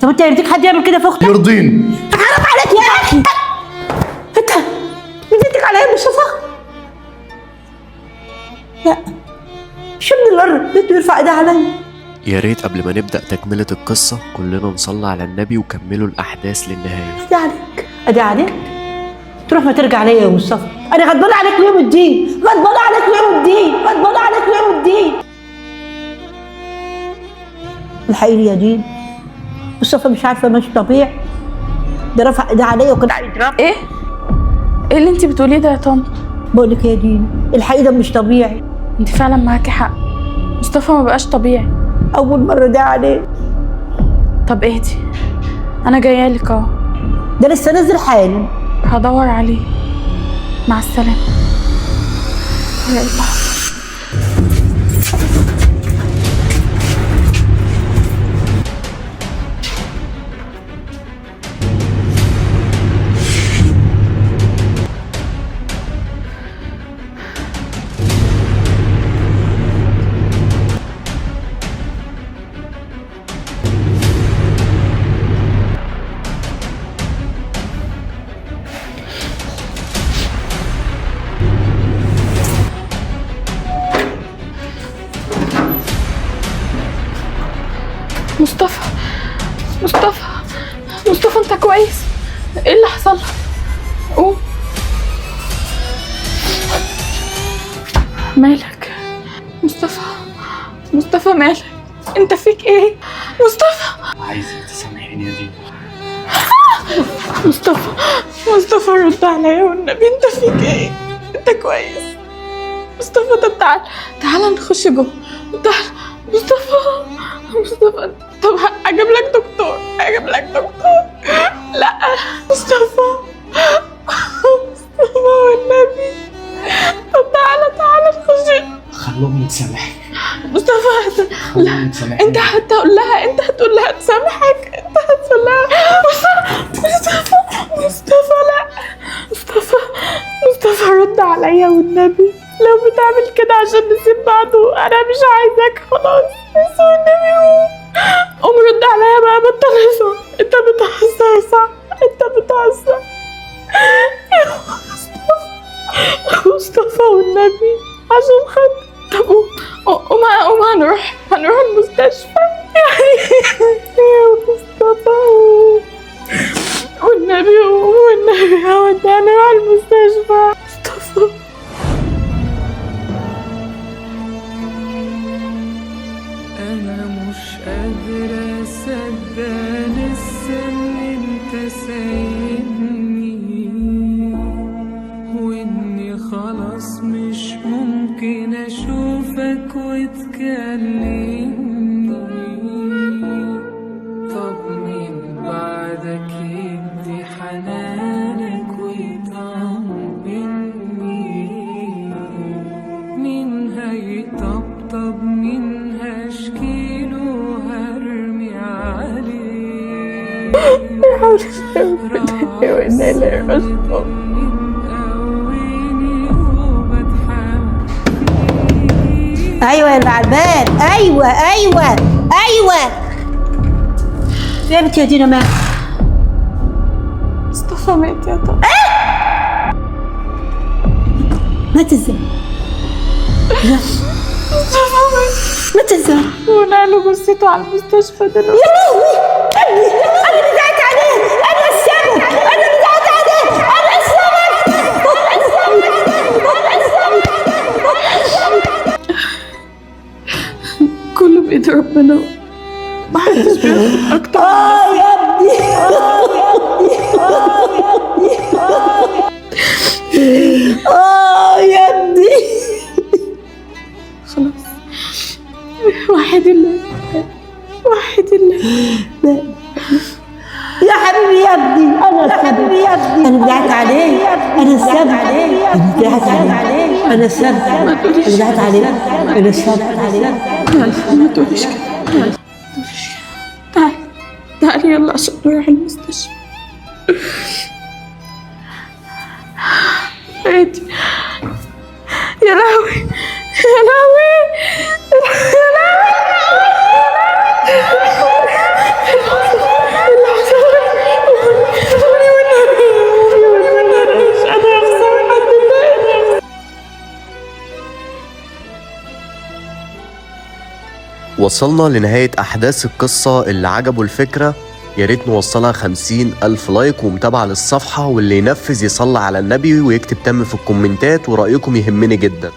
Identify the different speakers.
Speaker 1: طب انت يرضيك حد يعمل كده في اختك؟
Speaker 2: يرضيني.
Speaker 1: حرام عليك يا اخي. انت مديتك على ايه يا مصطفى؟ لا مش ابن الارض بده يرفع ايده عليا.
Speaker 3: يا ريت قبل ما نبدأ تكملة القصة كلنا نصلي على النبي وكملوا الأحداث للنهاية.
Speaker 1: ادي عليك، ادي عليك، تروح ما ترجع ليا يا مصطفى. انا غضبانه عليك ليوم الدين، غضبانه عليك ليوم الدين، غضبانه عليك ليوم الدين. الحقيقي يا دين، مصطفى مش عارفه مش طبيعي، ده رفع ايده عليا وكان عايز يضربني.
Speaker 4: ايه؟ ايه اللي انت بتقوليه ده يا طنط؟
Speaker 1: بقول لك يا دين الحقيقة ده مش طبيعي.
Speaker 4: انت فعلا معاكي حق، مصطفى ما بقاش طبيعي.
Speaker 1: اول مرة ده عليه.
Speaker 4: طب اهدي، انا جاية لك اهو.
Speaker 1: ده لسه نازل حالا.
Speaker 4: هدور عليه. مع السلامة. يا الله. مصطفى، مصطفى، مصطفى انت كويس؟ ايه اللي حصل لك؟ قوم. مالك مصطفى؟ مصطفى مالك؟ انت فيك ايه؟ مصطفى
Speaker 5: عايزك تسامحيني يا دينا.
Speaker 4: مصطفى، مصطفى رد عليا والنبي، انت فيك ايه؟ انت كويس؟ مصطفى طب تعال، تعال نخش جوه. تعال مصطفى، مصطفى طب اجيب لك دكتور، اجيب لك دكتور. لا مصطفى، مصطفى والنبي، طب تعالى، تعالى نخش.
Speaker 5: خلي امي تسامحك.
Speaker 4: مصطفى لا، انت هتقول لها، انت هتقول لها تسامحك، انت هتقول لها. مصطفى، مصطفى لا، مصطفى، مصطفى رد عليا والنبي، لو بتعمل كده عشان نسيب بعض انا مش عايزاك خلاص، بس والنبي قوم رد عليا بقى، بطل هزار، انت بتهزر صح؟ انت بتهزر يا مصطفى، مصطفى والنبي عشان خاطر. طب قوم، قوم هنروح، هنروح المستشفى يا مصطفى والنبي، والنبي هنروح المستشفى. مصطفى
Speaker 6: أنا مش قادرة أصدق لسه إن أنت سايبني، وإني خلاص مش ممكن أشوفك وتكلمني. طب مين بعدك يدي حنانك ويطمني؟ مين هيطبطب؟ مين هشكيله هرمي عليه؟
Speaker 1: ايوه يا اللي على الباب، ايوه ايوه ايوه. يا بنتي يا دينا مات.
Speaker 4: مصطفى مات يا طه.
Speaker 1: ايه؟ مات ازاي؟
Speaker 4: مصطفى مات.
Speaker 1: مات ازاي؟
Speaker 4: ونقلوا جثته على المستشفى دلوقتي.
Speaker 1: يا لهوي، ابني انا اللي دعيت عليه، انا السبب، انا اللي دعيت عليه، انا السبب، انا السبب، انا السبب.
Speaker 4: كله بإيد ربنا، ما حدش بياخد أكتر.
Speaker 1: يا ابني، يا ابني، يا ابني.
Speaker 4: خلاص، واحد الله، واحد الله.
Speaker 1: يا حبيبي يا ابني، انا السبب يا ابني، انا دعيت عليه، انا السبب، انا دعيت عليه، انا السبب، انا دعيت عليه، انا السبب.
Speaker 4: ما تقوليش كده، ما تقوليش كده. تعالي، تعالي يلا عشان نروح المستشفى. عادي. يا لهوي، يا لهوي، يا لهوي.
Speaker 3: وصلنا لنهاية أحداث القصة. اللي عجبه الفكرة يا ريت نوصلها 50,000 like ومتابعة للصفحة، واللي ينفذ يصلي على النبي ويكتب تم في الكومنتات، ورأيكم يهمني جدا.